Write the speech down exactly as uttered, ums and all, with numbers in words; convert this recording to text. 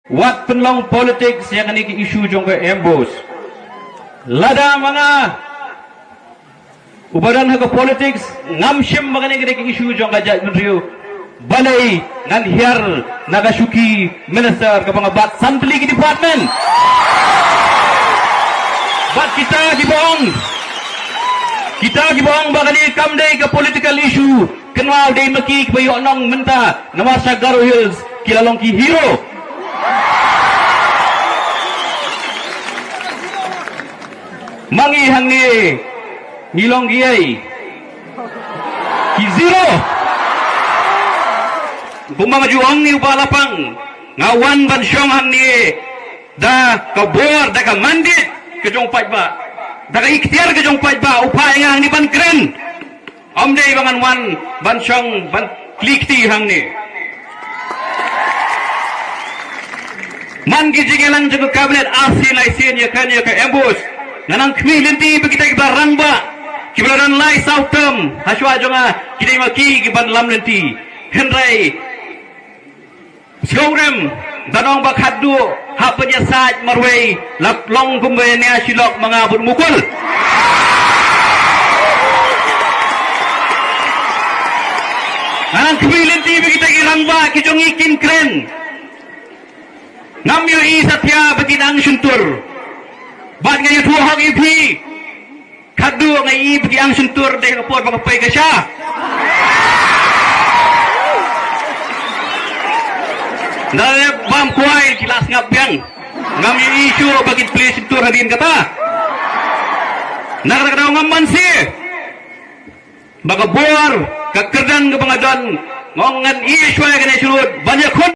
Wat pynlong politics ïa kane ka issue jong ka ambush. Lada ma nga uba don ha ka politics, ngam shim ba kane ka dei ka issue jong ka jaitbynriew. Balei ngan hiar na ka shuki minister kaba nga bat san tylli ki department. Bad kita kiba ong, kita kiba ong ba kane kam dei ka political issue, kynmaw dei ma ki kiba ïoh nong mynta namar sha Garo Hills ki la long ki hero. Ma ngi hangne ngi long ki ei? Ki zero. Kumba nga ju ong ïa u Bah Lapang, nga wan ban shong hangne da ka bor, da ka mandate ka jong paidbah, da ka iktiar ka jong paidbah, u phah ïa nga hangne ban kren. Ym dei ba ngan wan ban shong ban kli kti hangne. Man ki jingïalang jong ka cabinet arsien laisien ïa kane ka ambush, nga nang khmih lynti ba kita kiba rangbah kiba la don lai saw term hashuwa jong nga, ki dei ma ki kiban lam lynti. Hynrei sngewrem, da nong ba khatduh hap ban ïasaid marwei, la long kumba ïa nia shilok ma nga bad Mukul. Nga nang khmih lynti ba kita ki rangbah ki jong ngi kin kren. Ngam ïohi satia ba kin ang shyntur. Bad nga ïathuh hok ïa phi, khatduh nga ïohi ba ki ang shyntur dei ha ka por ba ka pei ka sha. Nda lep bam kwai ki la sngap biang. Ngam ïohi shuh ba kin plie shyntur hadien kata. Na kata ka daw ngam banse ba ka bor ka kyrdan kaba nga don, nga ong ngan ïohi shuwa ïa kane shuh ban ïakhun.